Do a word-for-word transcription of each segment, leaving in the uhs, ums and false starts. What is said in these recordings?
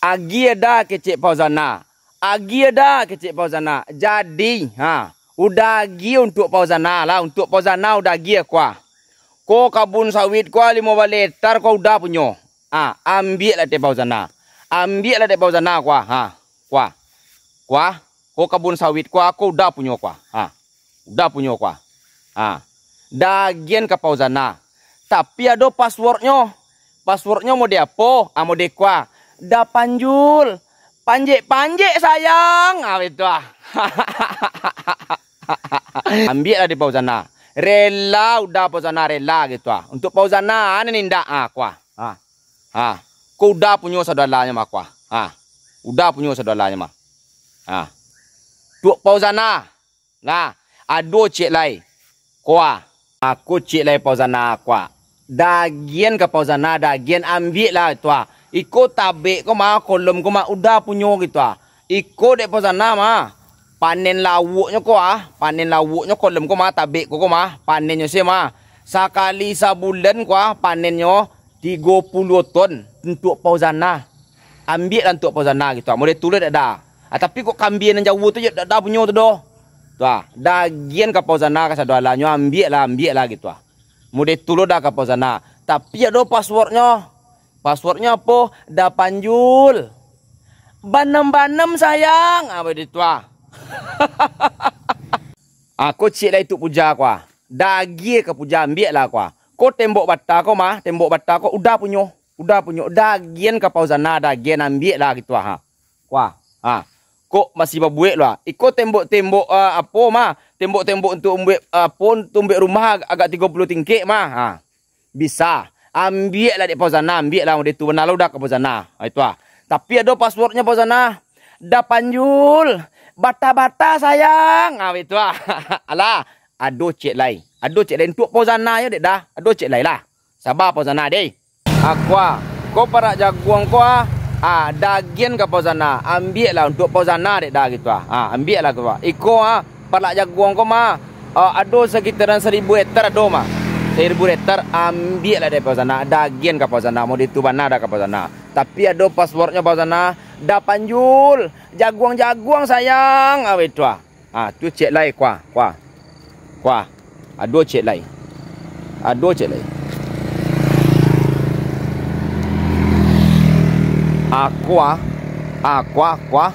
Agiah dah kecek Fauzana. Agiah dah kecek Fauzana. Jadi, ha, udah agiah untuak Fauzana lah. Untuak Fauzana udah agiah kua. Ko kabun sawit kua limo baleh hektar kua udah punyo. Ha, ambiak lah dek Fauzana. Ambiak lah dek Fauzana kua. Ha, kua. Kua. Ko kabun sawit kua, ko udah punyo kua. Ha. Udah punyo kua. Ha. Dah agian ka Fauzana. Tapi ado passwordnyo. Passwordnyo mode apo? Ah, mode kua. Dah panjul. Panjek-panjek sayang. Ah, itu ah. Ambiak lah dek Fauzana. Rela udah Fauzana rela gitu ah. Untuk Fauzana, ane nindak ah kua. Ha. Ha. Ko udah punyo saudalanyo mah kua. Ha. Udah punyo saudalanyo mah. Ha. Tuak Fauzana. Nah, ado ciek lai. Kua. Ako ciek lai Fauzana kua. Dagian ka Fauzana, dagian ambiak lah tu ah. Iko tabek ko mah, kolom ko mah, udah punyo gitu ah. Iko dek Fauzana mah. Panen lauaknyo ko ah, panen lauaknyo kolom ko mah, tabek ko ko mah, panennyo se mah. Sakali sabulan ko ah, panennyo tigo puluah ton untuak Fauzana. Ambiak lah untuak Fauzana gitu ah. Mode tu lo dak dah. Ah, tapi kok kambia nan jauah tu je dak dah punyo tu doh. Tu ah, dagian ka Fauzana ka saudalanyo, ambiak lah, ambiak lah gitu ah. Mode tu lo dah ka Fauzana. Tapi ado passwordnyo. Passwordnyo apo? Dah panjul. Banam-banam sayang. Ah, baitu ah. Ah, ko ciek lai tu puja kua. Dagiah ka puja, ambiak lah kua. Ko tembok bata ko mah, tembok bata ko udah punyo. Udah punyo. Dagian ka Fauzana, dagian ambiak lah gitu ah. Kua. Ha. Kok masih babuek lo ah. Iko tembok-tembok ah, apo mah? Tembok-tembok untuk umbuek apo, untuk umbuek rumah agak, agak tigo puluah tingkek mah. Ha. Bisa. Ambiak lah dek Fauzana, ambiak lah mode tu bana lo dah ka Fauzana. Ha, itu ah. Tapi ado passwordnyo Fauzana. Dah panjul. Bata-bata sayang. Ha, itu ah. Alah, ado ciek lai. Ado ciek lai untuak Fauzana yo dek dah. Ado ciek lai lah. Saba Fauzana deh. Ah, kua. Ko parak jaguang ko ah. Ah, dagian ka Fauzana. Ambiak lah untuak Fauzana dek dah gitu ah. Ah, ambiak lah kua. Iko ah, parak jaguang ko mah. Ah, ado sekitaran seribu hektar ado mah. Seribu hektar, ambiak lah dek Fauzana. Dagian ka Fauzana. Mode tu bana dah ka Fauzana. Tapi ado passwordnyo Fauzana. Dah panjul. Jaguang-jaguang sayang. Ah, itu ah. Ah, tu ciek lai, kua, kua. Kua. Ado ciek lai. Ado ciek lai. Ah, kua. Ah, kua, kua.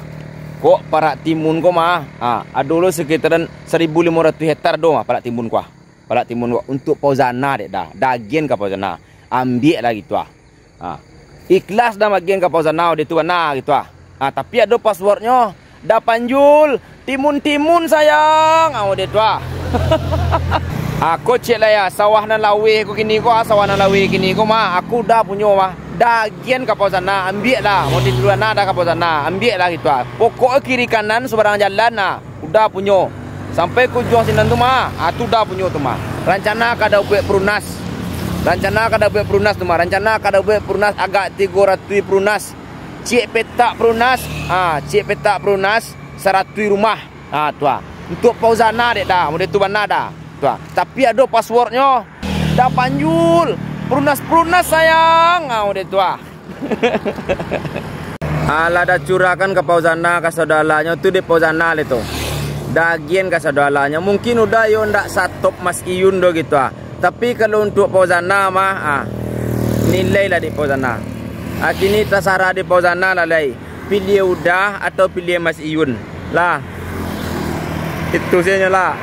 Kok parak timun ko mah. Ah, ado lo sekitaran seribu limo ratus hektar ado mah parak timun ko ah. Parak timun ko. Untuak Fauzana dek dah. Dagian ka Fauzana. Ambiak lah gitu ah. Ha. Ikhlas dah magian ka Fauzana, dek tu bana gitu ah. Ha, tapi ado passwordnyo. Dah panjul, timun-timun sayang. Ha, dek tu ah. Ako ciek lah ya, sawah nan laweh ko kini ko ah, sawah nan laweh kini ko mah, aku dah punyo mah. Dagian ka Fauzana, ambiak lah. Mau di duluan dah ka Fauzana, ambiak lah gitu ah. Pokok kiri kanan subarang jalan ah. Udah punyo. Sampai ka ujuang sinan tu mah, ah, tu udah punyo tu mah. Rancana ka ado buek perunas. Rancana ka ado buek perunas tu mah. Rancana ka ado buek perunas agak tigo ratuih perunas. Ciek petak perunas, ah, ciek petak perunas saratuih rumah. Ah, tu ah. Untuak Fauzana dek dah, mode tu bana dah. Tu ah. Tapi ado passwordnyo. Dah panjul. Perunas-perunas sayang. Ah, mode tu ah. Alah, dah curahkan ka Fauzana, ka saudalanyo tu dek Fauzana le tu. Dagian ka saudalanyo. Mungkin udah yo ndak satop Mas Iyun do gitu ah. Tapi kalau untuak Fauzana mah, ah, nilai lah dek Fauzana. Ah, kini tasarah dek Fauzana lah lai. Piliah udah atau piliah Mas Iyun. Lah. Itu sajo lah.